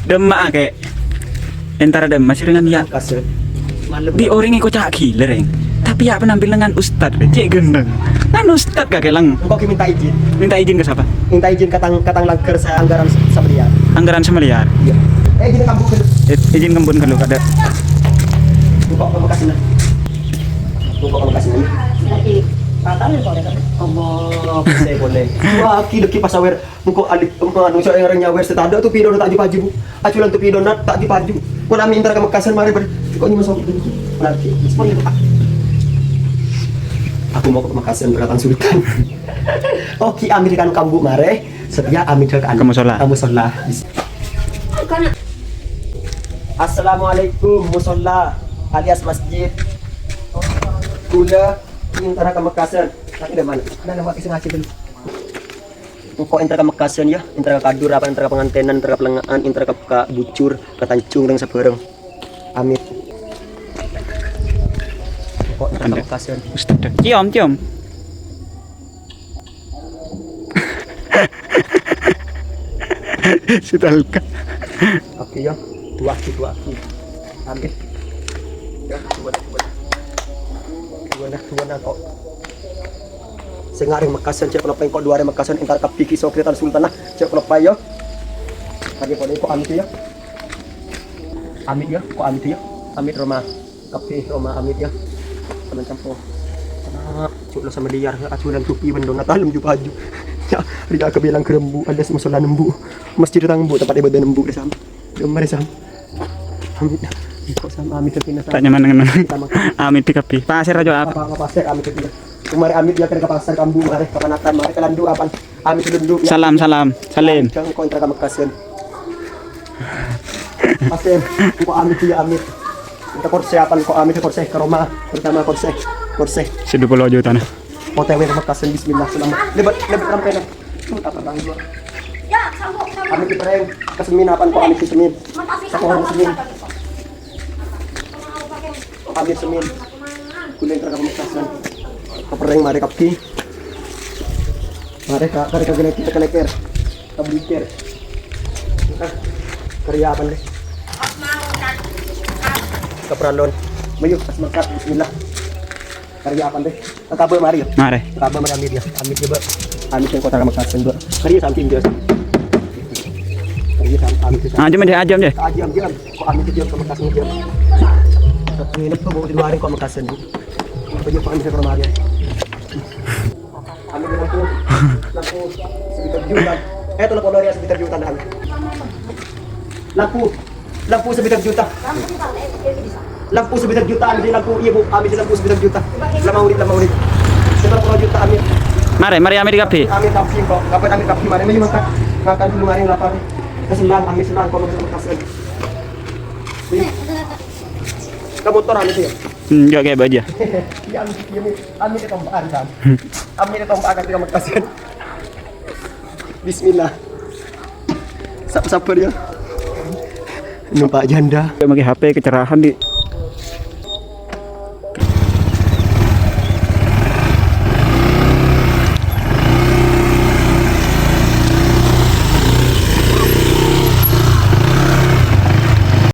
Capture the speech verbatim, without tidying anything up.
Dâmma'a, Kè. Entara dâmma sè dengan ya. Kasut. Malem. Di orèng èko ca' ghilâ, rèng. Tapi ya penampilan ngan ustad, rè. Cè' gendeng. Ngan ustad kakè, Lèng. Engko' ghi' minta izin. Minta izin ka sapa? Minta izin ka tang, ka tang langghâr sa-, anggaran samiliar. Anggaran samiliar. Iyâ. Eh, izin ka Bu. Eh, izin ka Bu ghâllu, kada. Engko' ka Mekkas nèka. Engko' ka Mekkas nèka. Lagi. Patah nih, Pak. Allah, saya boleh. Wah, aki deki pas sawer. Engko' alik, anu, saya yang nyawèr sè tadâ' tu pidona ta' jhu-pajhu, Bu. Ajulan tu pidona ta' jhu-pajhu. Kok nami entar ka Mekkasan marè, ber-, kok nyima sok. Nanti, nanti. Aku mau ke Mekkasan, ke Ratan Sultan. Oke, Amerikan kambu marè. Setia Amerika ka Ka musola. Ka musola. Assalamualaikum, musola alias masjid. Kaulâ entar ka Mekkasan. Tapi dari mana? Ada nama kisah ngasih dulu. Engko' entar ka Mekkasan, ya, entar ka Kadur, apa, entar ka Pangantènan, entar ka Palèngngaan, entar ka, ka Bujur, ka Tanjung, rèng sabhârâng. Amit. Engko' entar ka Mekkasan. Ustad, ciom, ciom. Sitalka. Oke, ya. Dua aki, dua aki. Amit. Ya, dua, dua. Dua, dua, kok. Sè ngarè Mekkasan, cè' ponapa engko' dua arè Mekkasan, entar kabbhi ki sogrè tan sultan, nah, cè' ponapa, ya. Lagi pada kok Amit, ya. Amit, ya, kok Amit, ya. Amit roma. Kabbhi roma Amit, ya. Teman campo. Ah, cuk lo sama liar, ajunan cupi bendong, natalem ju paju. Ya, dia kebilang kerembu, ada musola nembu. Masjid tang bu, tempat ibadah nembu, deh, Sam. Gemar, deh, Sam. Amit. Kok sama Amit, tapi nasa. Tak nyaman dengan Amit di kabbhi. Pasir aja apa? Apa, apa pasir Amit itu, ya. Kemarin Amit dia ke pasar kambu, mari ke Panatan, mari ke Landu, apa? Amit Landu, ya. Salam, salam. Salim. Jangan kau entar ke Mekkasan. Pasir, kok Amit, ya, Amit. Minta kursi apa kok Amit kursi ke rumah, pertama kursi, kursi. Sedu puluh juta, nah. O T W ke Mekkasan, bismillah, selamat. Lebat, lebat rampenan. Amit ke Pering, ke Semin apa kok Amit ke Semin? Satu orang Semin. Amit Semin. Kuliah ke Mekkasan. Ke Pering, mari kabbhi. Mari ka, mari ka Geleker, Geleker. Ka Blikir. Nah, karya apa, deh? Kapralon. Mayu, pas mangkat, bismillah. Karya apa, deh? Kabâ mari, ya? Mari. Kabâ mari, Amit, ya. Amit, ya, Bâ. Amit yang kota Pamekasan, Bâ. Karya samping, dia. Karya sam-, Amit, ya. Ajam, deh, ajam, deh. Ajam, ajam. Kok Amit, dia, Pamekasan, dia. Nginep tuh, Bu, di luar, kok Pamekasan, Bu. Apa, ya, Pak, Amit, ya, kalau mari, ya. Amit lampu, lampu sekitar juta. Eh, tolong kolor ya sekitar juta, Dan. Lampu, lampu sekitar juta. Lampu sekitar juta, ambil lampu, iya, Bu, ambil lampu sekitar juta. Lama ulit, lama ulit. Sekitar puluh juta, ambil. Mari, mari, ambil kafe. Ambil kafe kok. Kapan ambil kafe, mari, mari makan. Makan dulu, mari, lapar. Kesenang, ambil senang, kok makan, makan. Ini. Ke motor, ambil sih, ya. Hmm, enggak kayak baja. Iya, ambil, iya, ambil. Ambil ke tempat, Sam. Ambil ke tempat, ambil ke Mekah, Sam. Bismillah. Sab-, sabar ya. Numpak janda. Dia pakai H P kecerahan di